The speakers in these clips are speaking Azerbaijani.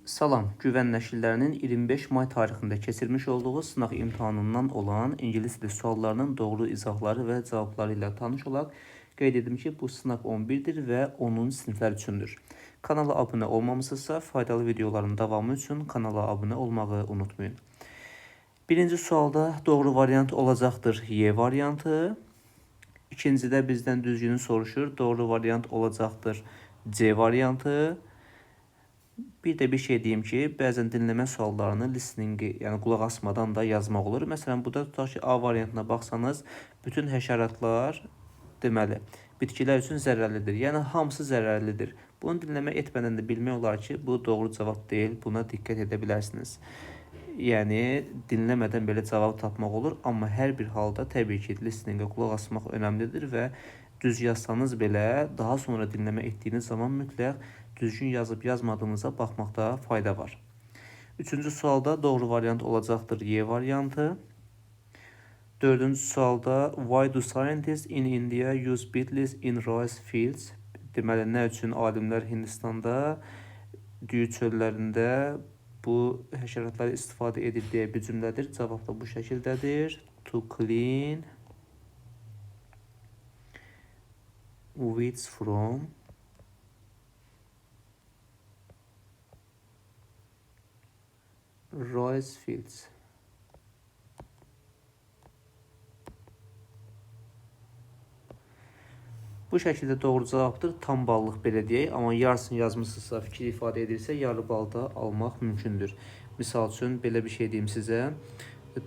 Salam, Güvən nəşrlərinin 25 may tarixində keçirmiş olduğu sınaq imtahanından olan ingilis dili suallarının doğru izahları və cavabları ilə tanış olaq. Qeyd edim ki, bu sınaq 11-dir və 10-cu siniflər üçündür. Kanala abunə olmamısınızsa, faydalı videoların davamı üçün kanala abunə olmağı unutmayın. Birinci sualda doğru variant olacaqdır Y variantı. İkincidə bizdən düzgünü soruşur. Doğru variant olacaqdır C variantı. Bir də bir şey deyim ki, bəzən dinləmə suallarını listeningi, yəni qulaq asmadan da yazmaq olur. Məsələn, burada tutaq ki, A variantına baxsanız, bütün həşəratlar deməli, bitkilər üçün zərərlidir. Yəni hamısı zərərlidir. Bunu dinləmə etmədən də bilmək olar ki, bu doğru cavab deyil. Buna diqqət edə bilərsiniz. Yəni dinləmədən belə cavab tapmaq olur, amma hər bir halda təbii ki, listeningə qulaq asmaq önəmlidir və düz yazsanız belə daha sonra dinləmə etdiyiniz zaman mütləq düzgün yazıb yazmadığınıza baxmaqda fayda var. Üçüncü sualda doğru variant olacaqdır Y variantı. Dördüncü sualda why do scientists in India use beetles in rice fields? Deməli, nə üçün alimlər Hindistanda düyü çöllərində bu həşəratları istifadə edir deyə bir cümlədir. Cavab da bu şəkildədir. To clean weeds from rice fields. Bu şəkildə doğru cavabdır. Tam ballıq belə deyək, amma yarısını yazmısınızsa, fikir ifadə edirsə, yarı balda almaq mümkündür. Misal üçün belə bir şey deyim sizə.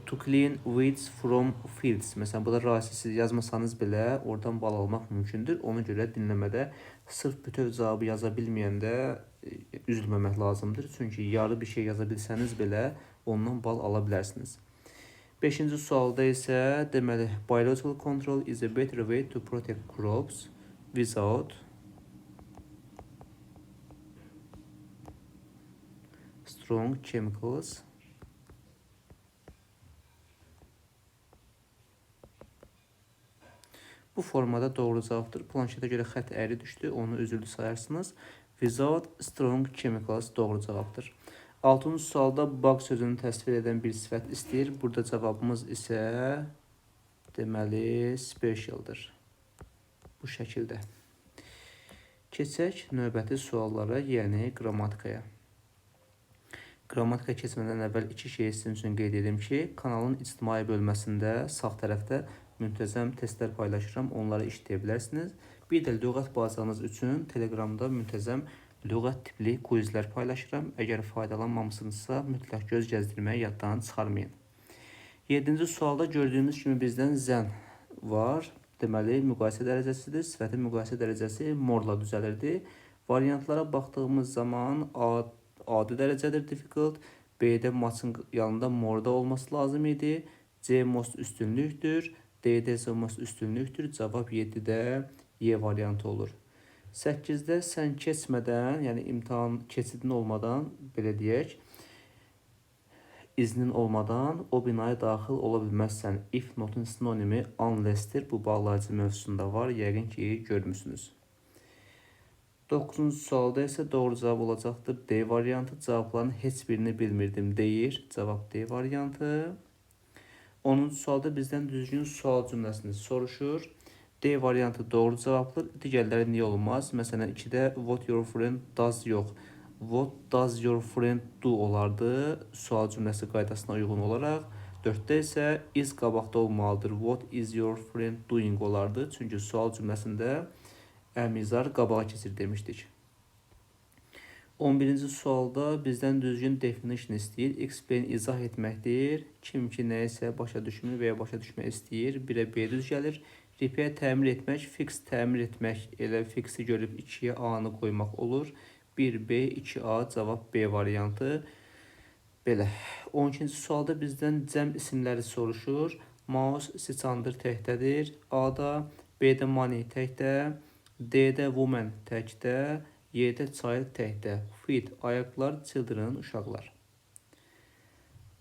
To clean weeds from fields. Məsələn, burada rice siz yazmasanız belə oradan bal almaq mümkündür. Ona görə dinləmədə sırf bütöv cavabı yaza bilməyəndə üzülməmək lazımdır. Çünki yarı bir şey yaza bilsəniz belə ondan bal ala bilərsiniz. Beşinci sualda isə deməli biological control is a better way to protect crops without strong chemicals. Bu formada doğru cavabdır. Planşetə görə xətt əyri düşdü, onu üzürlü sayarsınız. Without strong chemicals doğru cavabdır. Altıncı sualda bug sözünü təsvir edən bir sifət istəyir. Burada cavabımız isə deməli specialdır. Bu şəkildə. Keçək növbəti suallara, yəni qrammatikaya. Qrammatika keçmədən əvvəl iki şeyi sizin üçün qeyd edim ki, kanalın ictimai bölməsində sağ tərəfdə müntəzəm testlər paylaşıram, onları işləyə bilərsiniz. Bir də lüğət bazanız üçün Telegramda müntəzəm lüğət tipli quizlər paylaşıram. Əgər faydalanmamısınızsa, mütləq göz gəzdirməyi yaddan çıxarmayın. 7-ci sualda gördüyümüz kimi bizdən zən var. Deməli, müqayisə dərəcəsidir. Sifətin müqayisə dərəcəsi morla düzəlirdi. Variantlara baxdığımız zaman A adi dərəcədir, difficult. B-də much'ın yanında more-da olması lazım idi. C most üstünlükdür. D-də isə most üstünlükdür. Cavab 7-də Y variantı olur. 8-də sən keçmədən, yəni imtahan keçidin olmadan, belə deyək, iznin olmadan o binaya daxil ola bilməzsən. If notun sinonimi unless-dir. Bu bağlayıcı mövzusunda var. Yəqin ki, görmüsünüz. 9-cu sualda isə doğru cavab olacaqdır D variantı. Cavabların heç birini bilmirdim deyir. Cavab D variantı. 10-cu sualda bizdən düzgün sual cümləsini soruşur. D variantı doğru cavabdır. Digərləri niyə olmaz? Məsələn, 2-də what your friend does yox. What does your friend do olardı sual cümləsi qaydasına uyğun olaraq. 4-də isə is qabaqda olmalıdır. What is your friend doing olardı. Çünki sual cümləsində əmizar qabağa keçir demişdik. 11-ci sualda bizdən düzgün definition istəyir. Explain izah etməkdir. Kim ki nəyisə başa düşmür və ya başa düşmək istəyir. 1-ə B düz gəlir. Repair təmir etmək, fix təmir etmək. Elə fixi görüb 2-yə A-nı qoymaq olur. 1B, 2A cavab B variantı. Belə. 12-ci sualda bizdən cəm isimləri soruşur. Mouse siçandır, təkdədir. A-da, B-də money təkdə, D-də woman təkdə, Y-də child təkdə. Feet ayaqlar, children uşaqlar.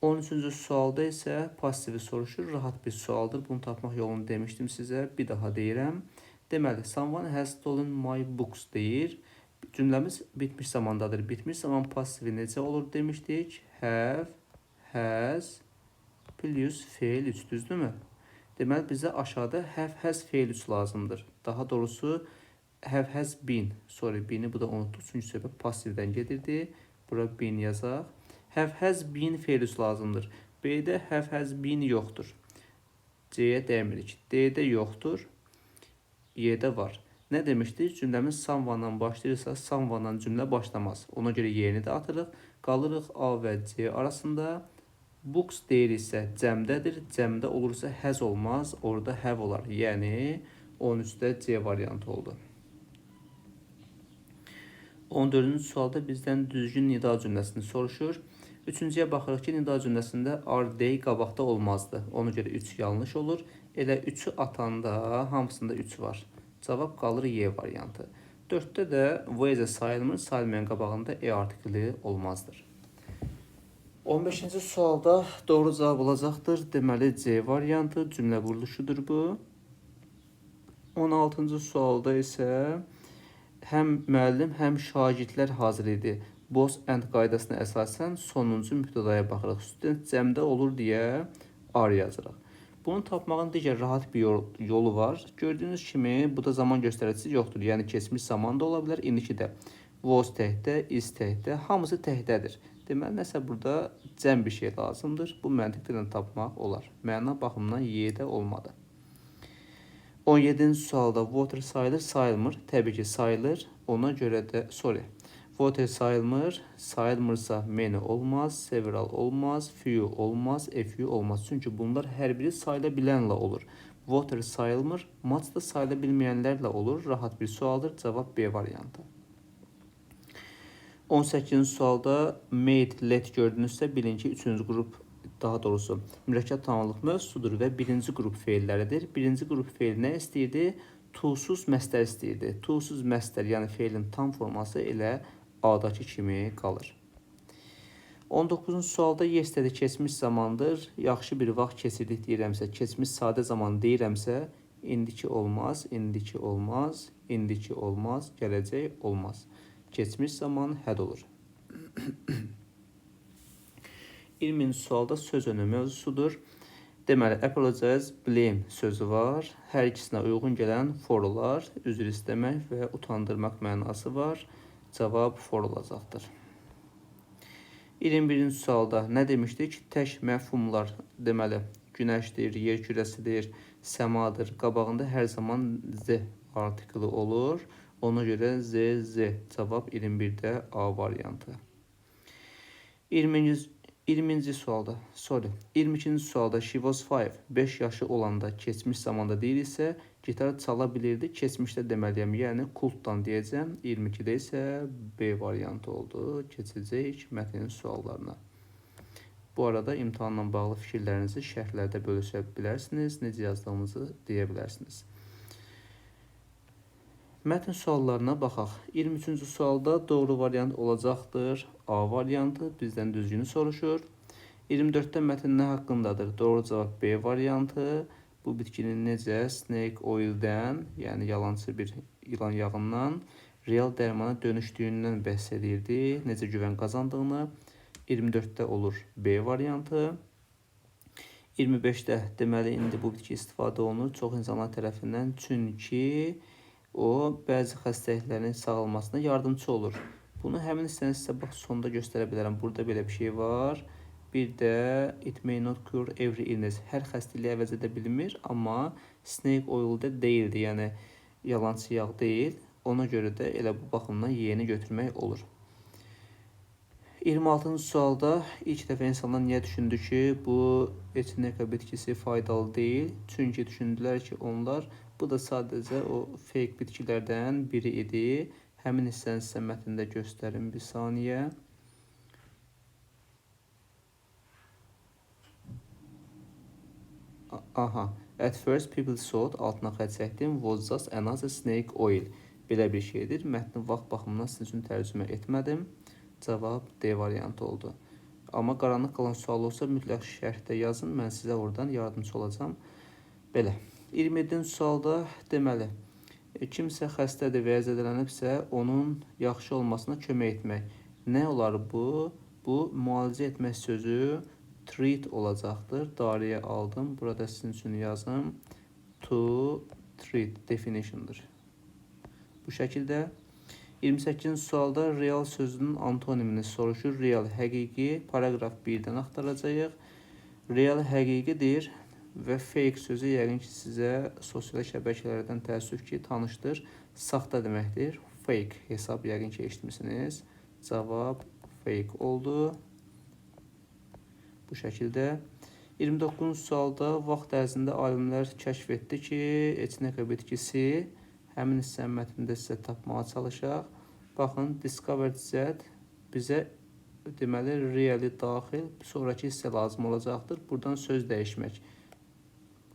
13-cü sualda isə passivi soruşur. Rahat bir sualdır. Bunu tapmaq yolunu demişdim sizə. Bir daha deyirəm. Deməli, someone has stolen my books deyir. Cümləmiz bitmiş zamandadır. Bitmiş zaman pasifi necə olur demişdik? Have, has, plus feil 3, düzdürmü? Deməli, bizə aşağıda have, has, feil 3 lazımdır. Daha doğrusu, have, has, been. Sorry, been'i bu da unutduq. Çünki söhbət passivdən gedirdi. Bura been yazaq. Have, has, been feil 3 lazımdır. B-də have, has, been yoxdur. C-yə dəymirik. D-də yoxdur. Y-də var. Nə demişdik? Cümləmiz someone-dan başlayırsa, someone-dan cümlə başlamaz. Ona görə Y-ni də atırıq. Qalırıq A və C arasında. Books deyiriksə cəmdədir. Cəmdə olursa has olmaz, orada have olar. Yəni 13-də C variantı oldu. 14-cü sualda bizdən düzgün nida cümləsini soruşur. Üçüncüyə baxırıq ki, nida cümləsində are, they qabaqda olmazdı. Ona görə 3 yanlış olur. Elə 3-ü atanda hamısında 3 var. Cavab qalır Y variantı. 4-də də was sayılmır, sayılmayan qabağında e artikli olmazdır. 15-ci sualda doğru cavab olacaqdır. Deməli C variantı, cümlə quruluşudur bu. 16-cı sualda isə həm müəllim, həm şagirdlər hazır idi. Both and qaydasına əsasən sonuncu mübtədaya baxırıq. Student cəmdə olur deyə are yazırıq. Bunu tapmağın digər rahat bir yolu var. Gördüyünüz kimi bu da zaman göstəricisi yoxdur. Yəni keçmiş zaman da ola bilər, indiki də. Was təkdə, is təkdə, hamısı təkdədir. Deməli, nəsə burada cəm bir şey lazımdır. Bu məntiqlə tapmaq olar. Məna baxımından Y-də olmadı. 17-ci sualda water sayılır, sayılmır. Təbii ki, sayılır. Ona görə də, sorry, water sayılmır. Sayılmırsa many olmaz, several olmaz, few olmaz, a few olmaz. Çünki bunlar hər biri sayıla bilənlə olur. Water sayılmır, much da sayıla bilməyənlərlə olur. Rahat bir sualdır. Cavab B variantı. 18-ci sualda made, let gördünüzsə bilin ki, 3-cü qrup, daha doğrusu mürəkkəb tamamlıq mövzusudur və 1-ci qrup feilləridir. 1-ci qrup feil nə istəyirdi? To-suz məstər istəyirdi. To-suz məstər, yəni feilin tam forması elə A-dakı kimi qalır. 19-cu sualda yesterday keçmiş zamandır. Yaxşı bir vaxt keçirdik deyirəmsə, keçmiş sadə zaman deyirəmsə, indiki olmaz, indiki olmaz, indiki olmaz, gələcək olmaz. Keçmiş zaman had olur. 20-ci sualda söz önü mövzusudur. Deməli, apologize, blame sözü var. Hər ikisinə uyğun gələn for olar. Üzr istəmək və utandırmaq mənası var. Cavab for olacaqdır. 21-ci sualda nə demişdik? Tək məfhumlar, deməli, günəşdir, yer kürəsidir, səmadır. Qabağında hər zaman Z artikli olur. Ona görə Z, Z. Cavab 21-də A variantı. 20-ci sualda, sorry, 22-ci sualda she was 5, 5 yaşı olanda keçmiş zamanda deyiriksə, gitar çala bilirdi, keçmişdə deməliyəm, yəni kultdan deyəcəm. 22-də isə B variantı oldu. Keçəcəyik mətnin suallarına. Bu arada imtahanla bağlı fikirlərinizi şərhlərdə bölüşə bilərsiniz, necə yazdığımızı deyə bilərsiniz. Mətn suallarına baxaq. 23-cü sualda doğru variant olacaqdır. A variantı bizdən düzgünü soruşur. 24-də mətn nə haqqındadır? Doğru cavab B variantı. Bu bitkinin necə snake oil'dən, yəni yalançı bir ilan yağından real dərmana dönüşdüyündən bəhs edirdi. Necə güvən qazandığını. 24-də olur B variantı. 25-də deməli indi bu bitki istifadə olunur çox insanlar tərəfindən, çünki o bəzi xəstəliklərin sağalmasına yardımçı olur. Bunu həmin hissəni sizə bax sonda göstərə bilərəm. Burada belə bir şey var. Bir də it may not cure every illness. Hər xəstəliyi əvəz edə bilmir, amma snake oil-da deyildi. Yəni yalançı yağ deyil. Ona görə də elə bu baxımdan Y-ni götürmək olur. 26-cı sualda ilk dəfə insanlar niyə düşündü ki, bu echinacea bitkisi faydalı deyil? Çünki düşündülər ki, onlar bu da sadəcə o fake bitkilərdən biri idi. Həmin hissəni sizə mətndə göstərim bir saniyə. Aha. At first people thought, altına xətt çəkdim, was just another snake oil. Belə bir şeydir. Mətni vaxt baxımından sizin üçün tərcümə etmədim. Cavab D variantı oldu. Amma qaranlıq qalan sual olsa mütləq şərhdə yazın. Mən sizə oradan yardımçı olacağam. Belə. 27-ci sualda deməli, Kimsə xəstədir və ya zədələnibsə, onun yaxşı olmasına kömək etmək. Nə olar bu? Bu müalicə etmək sözü treat olacaqdır. Dairəyə aldım. Burada sizin üçün yazım. To treat definition'dır. Bu şəkildə 28-ci sualda real sözünün antonimini soruşur. Real həqiqi, paraqraf 1-dən axtaracağıq. Real həqiqidir və fake sözü yəqin ki sizə sosial şəbəkələrdən təəssüf ki tanışdır. Saxta deməkdir. Fake hesab yəqin ki eşitmisiniz. Cavab fake oldu. Bu şəkildə. 29-cu sualda vaxt ərzində alimlər kəşf etdi ki, echinacea bitkisi həmin hissənin mətnində sizə tapmağa çalışaq. Baxın, discovered that bizə deməli really daxil sonrakı hissə lazım olacaqdır. Buradan söz dəyişmək.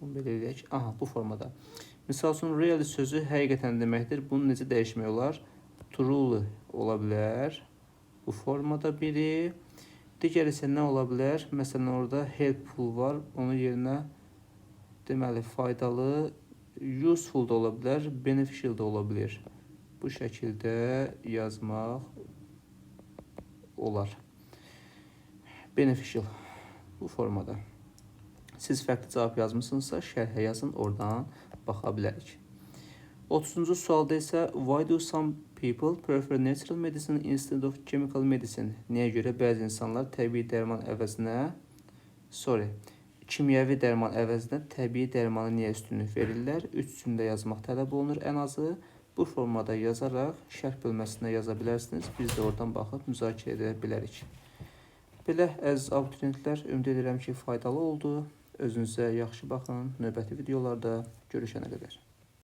Bunu belə eləyək. Aha, bu formada. Misal üçün really sözü həqiqətən deməkdir. Bunu necə dəyişmək olar? Truly ola bilər. Bu formada biri. Digər isə nə ola bilər? Məsələn, orada helpful var. Onun yerinə deməli faydalı, useful da ola bilər, beneficial da ola bilər. Bu şəkildə yazmaq olar. Beneficial bu formada. Siz fərqli cavab yazmısınızsa şərhə yazın, oradan baxa bilərik. 30-cu sualda isə why do some people prefer natural medicine instead of chemical medicine? Niyə görə bəzi insanlar təbii dərman əvəzinə sorry, kimyəvi dərman əvəzinə təbii dərmana niyə üstünlük verirlər? 3 cümlə yazmaq tələb olunur ən azı. Bu formada yazaraq şərh bölməsinə yaza bilərsiniz. Biz də oradan baxıb müzakirə edə bilərik. Belə əziz abituriyentlər, ümid edirəm ki, faydalı oldu. Özünüzə yaxşı baxın. Növbəti videolarda görüşənə qədər.